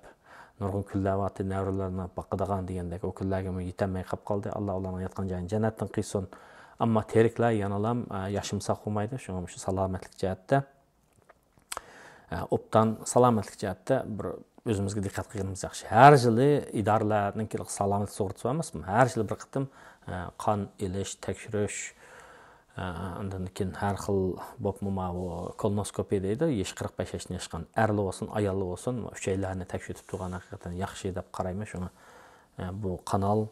نۇرغۇن كۈنلەر بارتى، نەۋرىلەرنى باقىدىغان دېگەندەك، ئۇ كۈنلەرگىمۇ يېتەلمەي قاپ قالدى. ئاللا ئۇلارنىڭ ياتقان جايىنى جەننەتتىن قىلسۇن. ئەمما تىرىكلەر يەنىلام، ئە، ياشىمىساق بولمايدۇ. شۇڭا مۇشۇ سالامەتلىك جەھەتتە، ئە، ئوبدان سالامەتلىك جەھەتتە بىر ئۆزىمىزگە دىققەت قىلغىنىمىز ياخشى. ھەر يىلى ئىدارىلەرنىڭكى سالامەتلىك سۇغۇرتىسى بار ئەمەسمۇ؟ ھەر يىلى بىر قېتىم، ئە، قان ئېلىش، تەكشۈرۈش، ئاندىن كېيىن ھەر خىل بولۇپمۇ ماۋۇ كولونوسكوپىيە دەيدۇ، يېشى قىرىق بەش ياشتىن ئاشقان ئەرلەر بولسۇن، ئاياللار بولسۇن، ئۈچەيلەرنى تەكشۈرتۈپ تۇرغان ھەقىقەتەن ياخشى دەپ قارايمەن. شۇڭا، ئە، بۇ قانال،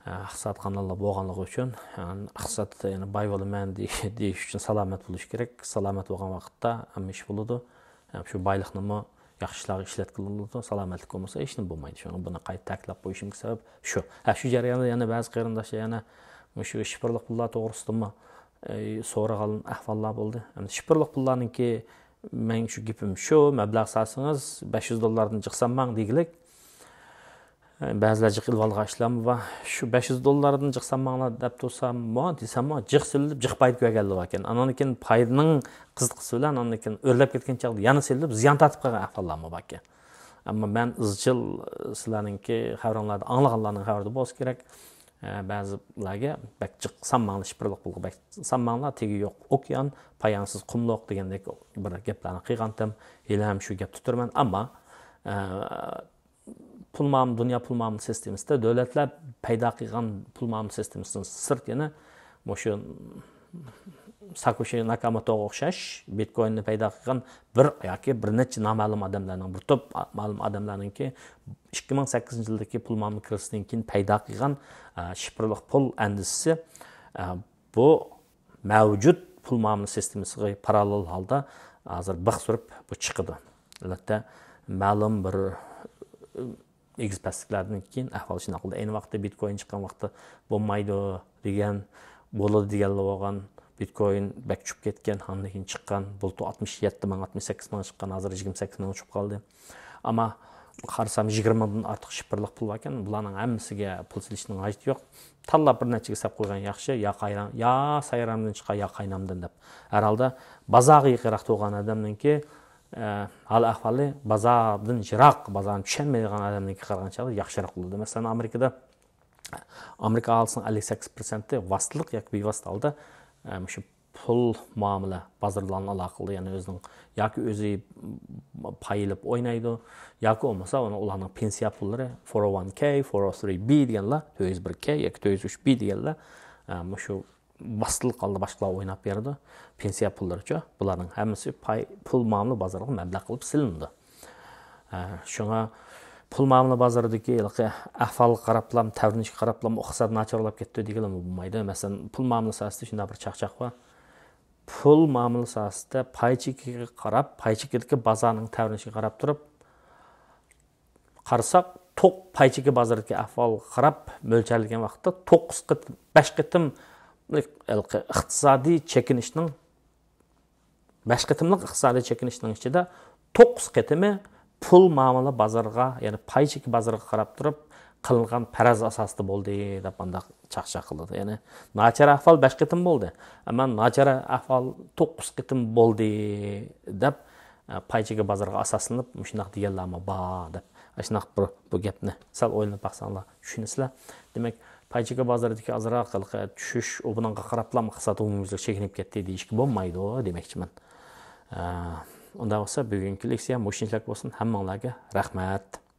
ئە، ئىقتىساد قاناللار بولغانلىقى ئۈچۈن، ئە، ئىقتىسادتا يەنە باي بولىمەن دېي-، دېيىش ئۈچۈن سالامەت بولۇش كېرەك. سالامەت بولغان ۋاقىتتا ھەممە ئىش بولىدۇ. ئە، شۇ بايلىقنىمۇ ياخشى ئىشلارغا ئىشلەتكىلى بولىدۇ، سالامەتلىك بولمىسا ھېچنېمە بولمايدۇ. شۇڭا بۇنى قايتا تەكىتلەپ قويۇشۇمدىكى سەۋەب شۇ. ھە، شۇ جەرياندا يەنە بەزى قېرىنداشلار يەنە مۇشۇ شىفىرلىق پۇللار توغرىسىدىمۇ، ئى، سورىغان ئەھۋاللار بولدى. ئەمدى شىفىرلىق پۇللارنىڭكى مەن شۇ گېپىم شۇ، مەبلەغ سالسىڭىز بەش يۈز دوللاردىن جىق سالماڭ دېگۈلۈك. بەزىلەر جىق ئېلىۋالغان ئىشلارمۇ بار. شۇ بەش يۈز دوللاردىن جىق سالماڭلار دەپ تۇرساممۇ، دېسەممۇ، جىق سېلىپ، جىق پايدا كۆرگەنلەر باركەن. ئاندىن كېيىن پايدىنىڭ قىزىتقۇسى بىلەن ئاندىن كېيىن ئۆرلەپ كەتكەن چاغدا يەنە سېلىپ، زىيان تارتىپ قالغان ئەھۋاللارمۇ باركەن. ئەمما مەن ئىزچىل، ئە، سىلەرنىڭكى خەۋىرىڭلاردا ئاڭلىغانلارنىڭ خەۋىرىدە بولسا كېرەك. ئە، بەزىلەرگە بەك جىق سالماڭلار، شىفىرلىق پۇلغا بەك سالماڭلار، تېگى يوق ئوكيان، پايانسىز قۇملۇق دېگەندەك بىر گەپلەرنى قىلغانتىم. ھېلىھەم شۇ گەپتە تۇرىمەن. ئەمما، ئە، پۇل مۇئام-، دۇنيا پۇل مۇئامىلە سىستېمىسىدا دۆلەتلەر پەيدا قىلغان پۇل مۇئامىلە سىستېمىسىدىن سىرت يەنە مۇشۇ ساكوشى ناكاموتوغا ئوخشاش بىتكويننى پەيدا قىلغان بىر ياكى بىر نەچچە نامەلۇم ئادەملەرنىڭ، بىر توپ مەلۇم ئادەملەرنىڭكى ئىككى مىڭ سەككىزىنچى يىلدىكى پۇل مۇئامىلە كىرىزىسىدىن كېيىن پەيدا قىلغان، ئە، شىفىرلىق پۇل ئەندىزىسى، ئە، بۇ مەۋجۇت پۇل مۇئامىلە سىستېمىسىغا پاراللېل ھالدا ھازىر بىخ سۈرۈپ بۇ چىقىدۇ. ئەلۋەتتە، مەلۇم بىر ئېگىز پەسلىكلەردىن كېيىن ئەھۋال شۇنداق بولدى. ئەينى ۋاقىتتا بىتكوين چىققان ۋاقىتتا بولمايدۇ دېگەن، بولىدۇ دېگەنلەر بولغان. بىتكوين بەك چۈشۈپ كەتكەن، ئاندىن كېيىن چىققان، بۇلتۇر ئاتمىش يەتتە مىڭ، ئاتمىش سەككىز مىڭ چىققان، ھازىر يىگىرمە سەككىز مىڭ چۈشۈپ قالدى. ئەمما قارىسام، يىگىرمە مىڭدىن ئارتۇق شىفىرلىق پۇل باركەن. بۇلارنىڭ ھەممىسىگە پۇل سېلىشنىڭ ھاجىتى يوق. تاللاپ بىر نەچچىگە سەپ قويغان ياخشى، يا قايرام، يا سايرامدىن چىقار، يا قاينامدىن دەپ. ھەر ھالدا بازارغا يېقىنراق تۇرغان ئادەمنىڭكى، ئە، ھال ئەھۋالى بازاردىن يىراق، بازارنى چۈشەنمەيدىغان ئادەمنىڭكىگە قارىغان چاغدا ياخشىراق بولىدۇ. مەسىلەن، ئامېرىكىدا، ئامېرىكا ئاھالىسىنىڭ ئەللىك سەككىز پىرسەنتى ۋاسىتىلىق ياكى بىۋاسىتە ھالدا، ئە، مۇشۇ پۇل مۇئامىلە بازىرى بىلەن ئالاقە قىلىدۇ. يەنى ئۆزىنىڭ ياكى ئۆزى پاي ئېلىپ ئوينايدۇ، ياكى بولمىسا ئۇنى، ئۇلارنىڭ پېنسىيە پۇللىرى، فور ئو ۋان كەي، فور ئو ثرى بى دېگەنلەر، تۆت يۈز بىر كەي ياكى تۆت يۈز ئۈچ بى دېگەنلەر، ئە، مۇشۇ ۋاسىتىلىق ھالدا باشقىلار ئويناپ بېرىدۇ. پېنسىيە پۇللىرىچۇ، بۇلارنىڭ ھەممىسى پاي، پۇل مۇئامىلە بازىرىغا مەبلەغ قىلىپ سېلىنىدۇ. ئە، شۇڭا پۇل مۇئامىلە بازىرىدىكى ھېلىقى ئەھۋالغا قاراپلا، تەۋرىنىشكە قاراپلا ئىقتىساد ناچارلاپ كەتتى دېگىلىمۇ بولمايدۇ. مەسىلەن، پۇل مۇئامىلە ساھەسىدە شۇنداق بىر چاقچاق بار. پۇل مۇئامىلە ساھەسىدە پاي چېكىگە قاراپ، پاي چېكىدىكى بازارنىڭ تەۋرىنىشىگە قاراپ تۇرۇپ، قارىساق، توق پاي چېكى بازىرىدىكى ئەھۋالغا قاراپ مۆلچەرلىگەن ۋاقىتتا، توققۇز قېتىم، بەش قېتىم ئىقتىسادىي چېكىنىشنىڭ، بەش قېتىملىق ئىقتىسادىي چېكىنىشنىڭ ئىچىدە توققۇز قېتىمى پۇل مۇئامىلە بازىرىغا، يەنى پاي چېكى بازىرىغا قاراپ تۇرۇپ قىلىنغان پەرەز ئاساسىدا بولدى، دەپ مۇنداق چاقچاق قىلىدۇ. يەنى ناچار ئەھۋال بەش قېتىم بولدى. ئەمما ناچار ئەھۋال توققۇز قېتىم بولدى، دەپ، ئە، پاي چېكى بازىرىغا ئاساسلىنىپ مۇشۇنداق دېگەنلەرمۇ بار، دەپ، ئاشۇنداق بىر، بۇ گەپنى سەل ئويلىنىپ باقساڭلار چۈشىنىسىلەر. دېمەك، پاي چېكى بازىرىدىكى ئازراق ھېلىقى چۈشۈش، ئۇ بۇنىڭغا قاراپلا ئىقتىساد ئومۇميۈزلۈك چېكىنىپ كەتتى دېيىشكە بولمايدۇ، دېمەكچىمەن. ئە، ئۇنداق بولسا، بۈگۈنكى لېكسىيە مۇشۇنچىلىك بولسۇن. ھەممىڭلارغا رەھمەت.